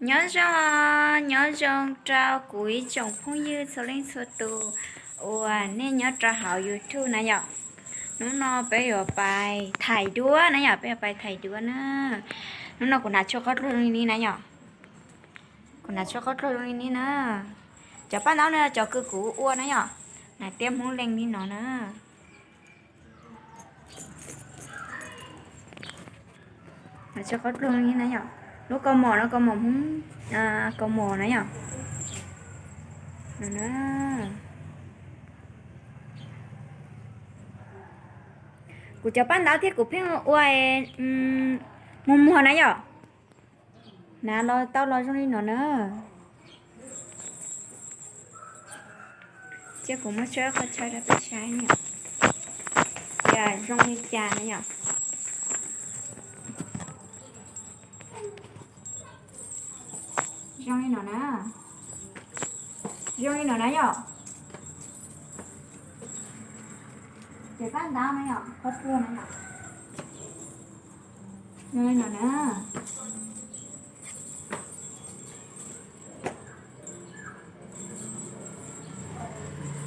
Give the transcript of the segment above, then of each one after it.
Nyob zoo, nyob zoo rau kuv ib tsoom phooj ywg txhua leej txhua tus uas nej nyob rau hauv YouTube na yom. Hnub no peb yuav pais thaij duab na yom, peb yuav pais thaij duab na. Hnub no kuv hnav tshuaj qaub dluag zoo li ni na yom. Kuv hnav tshuaj qaub dluag zoo li ni na. Cov paj ntaub no cov kws kuv ua na yom. Hnav tiab Hmoob Leej li no na. Hnav tshuaj qaub dluag li na yom. Lub kaus mom no kaus mom Hmoob, kaus mom na yom. Kuv cov paj ntaub thiab kuv pheej ua muag muag na yom. Hnav los tau los zoo li no na. Cia kuv muab tshawb qhov chaw rau peb saib na yom, tias zoo li cas na yom. Zoo li no na. Zoo li no na yom. Ces paj ntaub na yom, qaub dluag na yom. Zoo li no na.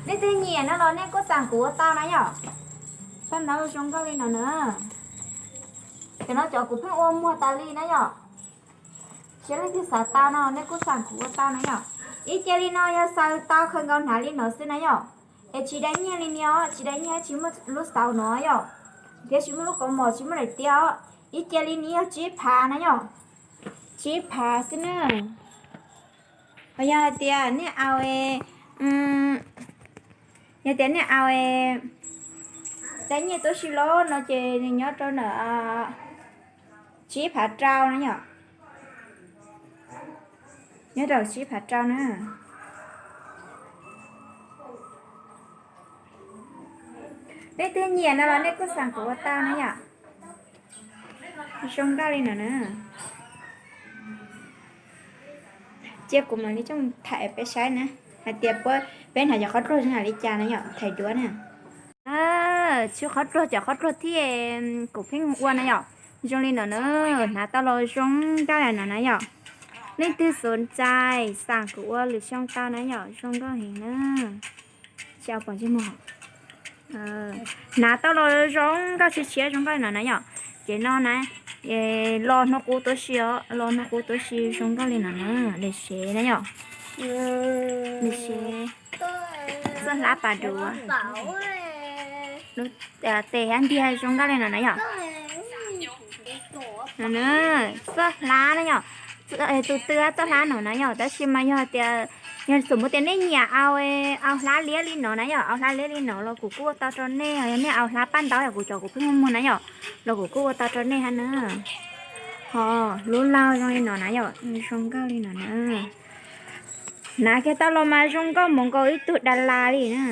Leej twg nyiam no los nej kuj xaam kuv ua tau na yom. Paj ntaub zoo nkauj li no na. Cov no cov kuv pheej ua muag tas li na yom. Seb leej twg xav tau no nej kuj xaam kuv ua tau na yom. Ib ce li no yog xaws tau khaws nkaus hnav li no xwb na yom. Es tsis dai nyiaj li ni os, tsis dai nyiaj, tsis muaj lub xauv no yom, thiab tsis muaj lub kaus mom, tsis muaj daim tiab os. Ib ce li ni yog tsib phav na yom. Tsib phav xwb na. Ho yog hais tias nej au, yog tias nej au dai nyiaj tuab si los no ces nws nyob rau ntawm tsib phav rau na yom. Nyob rau tsib phav rau na. Leej twg nyiam no los nej kuj xaam kuv ua tau na yom. Zoo nkauj li no na. Cia kuv mam li coj thaij peb saib na, hais tias peb hnav cov qhov ruag zoo li cas na yom, thaij duab na. Tshuaj qhov ruag, cov qhov ruag thiab kuv pheej ua na yom, zoo li no na. Hnav tau los zoo nkauj li no na yom. Leej twg xav tau xaam kuv ua lwm xyoo tau na yom, zoo nkauj heev na. Hnav tau los zoo nkauj tshiab tshiab zoo nkauj li no na yom. Ces no na, los hnub qub tuab si os, los hnub qub tuab si zoo nkauj li no na. Lim sev na yom. Lim sev, txoj hlab pas duav, tes hab ntiag zoo nkauj li no na yom. Txoj hlab na yom, tus twg txoj hlab no na yom, tab sis mas yog tias, yog xum mus tias nej nyiam au, au hlab liab li no na yom, au hlab liab li no los kuv kuj ua tau rau nej, yog nej au hlab paj ntaub yom, kuv cov kuv pheej muag na yom, los kuv kuj ua tau rau nej hab na. Ho lub laug zoo li no na yom, zoo nkauj li no na. Hnav kiag tau los mas zoo nkauj mus nkaus ib tug da las li na.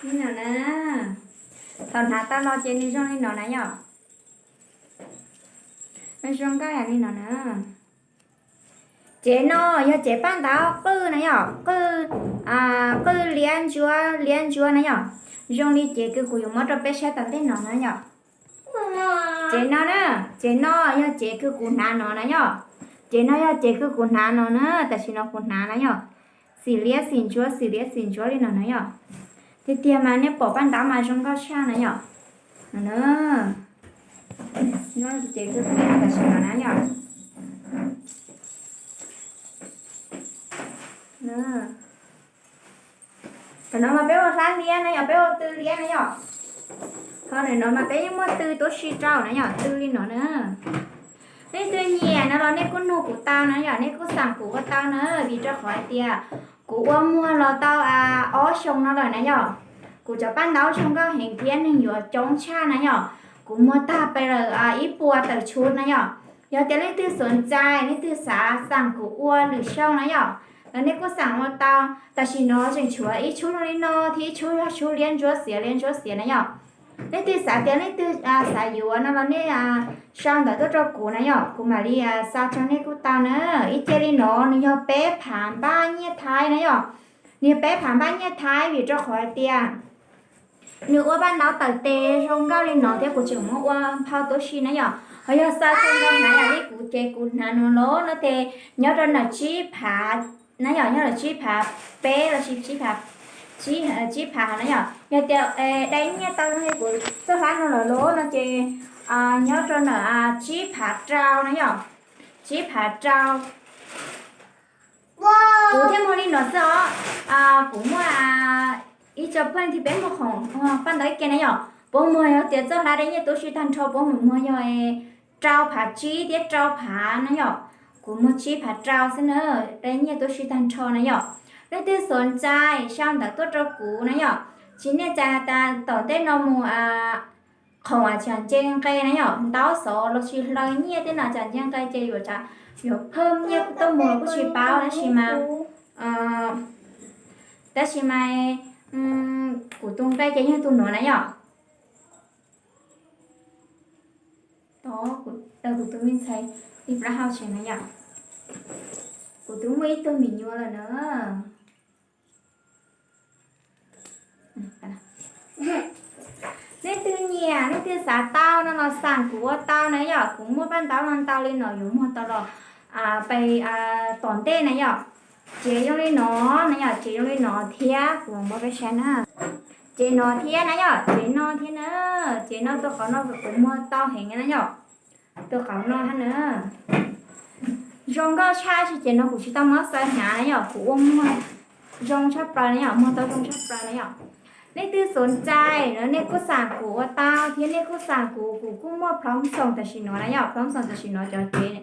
Li no na, thaum hnav tau los ces nws zoo li no na yom. Zoo nkauj li no na. Cev no yog cev paj ntaub qwj na yom, qwj, qwj liab ntsuab liab ntsuab na yom. Zoo li cev kws kuv yuav muab rau peb saib tom ntej no na yom. Cev no na, cev no yog cev kws kuv hnav no na yom. Cev no yog cev kws kuv hnav no na, tam sim no kuv hnav na yom. Xim liab xim ntsuab, xim liab xim ntsuab li no na yom. Tiag tiag mas nej pom paj ntaub mas zoo nkauj tshaj na yom. No na, cev kws kuv hnav tam sim no na yom. Tam no mas peb ua hlab liab na yom, peb ua tw liab na yom. Ho ntawm no mas peb yeej muaj tw tuab si rau na yom, tw li no na. Leej twg nyiam no los nej kuj nug kuv tau na yom, nej kuj xaam kuv ua tau na, vim rau qhov hais tias kuv ua muag los tau ob xyoo no lawm na yom. Kuv cov paj ntaub zoo nkauj heev thiab neeg yuav coob tshaj na yom. Kuv muag tag pes lawm ib puas tawm tshuv na yom. Yog tias leej twg xav tau, leej twg xav xaam kuv ua lwm xyoo na yom, los nej kuj xaam ua tau. Tam sim no tseem tshuav ib tshub zoo li no thiab ib tshub yog tshub liab ntsuab xiav liab ntsuab xiav na yom. Leej twg xav tias leej twg xav yuav no los nej sau ntawv tuaj rau kuv na yom, kuv mam li xa rau nej kuj tau na. Ib ce li no nws yog peb phav npaj nyiaj Thaib na yom. Nws yog peb phav npaj nyiaj Thaib vim rau qhov hais tias Nws ua paj ntaub tawm tes zoo nkauj li no thiab kuv tseem muab ua phau tub si na yom. Ho yog xav txog nrog hnav yam li kuv ces kuv hnav no los no ces nyob rau ntawm tsib phav na yom, nyob rau tsib phav peb los sis tsib phav, tsib phav na yom. Yog tias dai nyiaj tau li kuv txoj hlab no lawm los no ces nyob rau ntawm tsib phav rau na yom, tsib phav rau. Kuv thiaj muag li no xwb os. Kuv muaj ib co pheej thiab peb muag khoom paj ntaub ib ke na yom. Puab muag yog tias txoj hlab dai nyiaj tub si tag nrho puab mus muag yog rau phav tsib thiab rau phav na yom. Kuv muag tsib phav rau xwb na, dai nyiaj tub si tag nrho na yom. Leej twg xav ntxais sau ntawv tuaj rau kuv na yom. Tsis nej cas tas tom ntej no mus khoom a tsam nce nqe na yom, ntaub xov los sis hlawv nyiaj tej no tsam nce nqe ces yuav tsam yuav phaj nyiaj tuaj mus los kuj tsis paub tab sis mas, tab sis mas kuv tus nqe ces yog tus nuav na yom. Kuv tus me ntxhais li plaub hau tsev na yom. Kuv twb muaj ib tug me nyuam lawm na. Nej twg nyiam, nej twg xav tau no los xaam kuv ua tau na yom. Kuv muaj paj ntaub no ntau li no yuav muag tau los pem tom ntej na yom. Ces zoo li no na yom, ces zoo li no thiab kuv muab peb saib na. Ces no thiab na yom, ces no thiab na, ces no tus qauv no kuv muag tau heev na yom. Tus qauv no hab na, zoo nkauj tshaj, tab sis ces no kuv tsis tau muab xaws hnyav na yom, kuv ua muag zoo tshaj plaws na yom, muag tau zoo tshaj plaws na yom. Nej twg xav ntxais no nej kuj xaam kuv ua tau thiab, nej kuj xaam kuv, kuv kuj muaj plhob xoom tam sim no na yom, plhob xoom tam sim no cov ces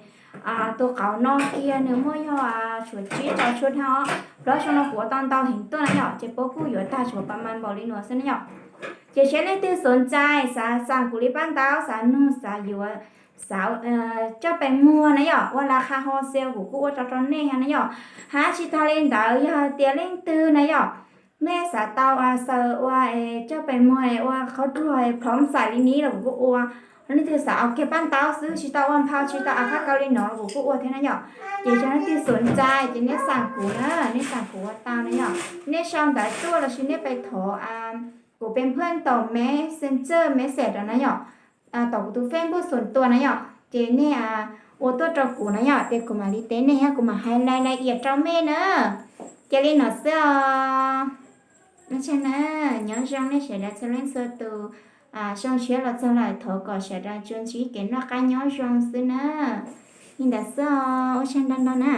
tus qauv no kiag nws muaj yog tshuav tsib rau tshuaj dhau. Plhob xoom no kuv ua tau ntau heev tuaj na yom, ces puab kuj yuav tag tshuav pas mas npaum li no xwb na yom. Ces seb leej twg xav ntxais, xav xaam kuv li paj ntaub, xav nug, xav yuav, xav coj pes muag na yom, ua laj qha ho xia kuv kuj ua tau rau nej na yom. Hab tsis tag li ntawd, yog hais tias leej twg na yom, nej xav tau xaws ua coj pes muag ua qhov ruag plhob xaim li ni los kuv kuj ua. Leej twg xav ua kiag paj ntaub xwb tsis tau ua nphau tsis tau a phab kaus li no los kuv kuj ua thiab na yom. Ces yog leej twg xav ntxais ces nej xaam kuv na, nej xaam kuv ua tau na yom. Nej sau ntawv tuaj los sis nej pes thov kuv pes phaj tom Messenger, message rau na yom, tom kuv tus Facebook xoom tua na yom, ces nej ua tuaj rau kuv na yom, ces kuv mam li teb nej, kuv mam hais lais lais iam rau mej na. Ces li no xwb os. Nyob zoo nej sawv daws txhua leej txhua tus, xyoo tshiab los txog lawm, thov kom sawv daws tsuas ntsib kev noj qab nyob zoo xwb na. Li ntawd xwb os, ua tsaug ntau ntau na.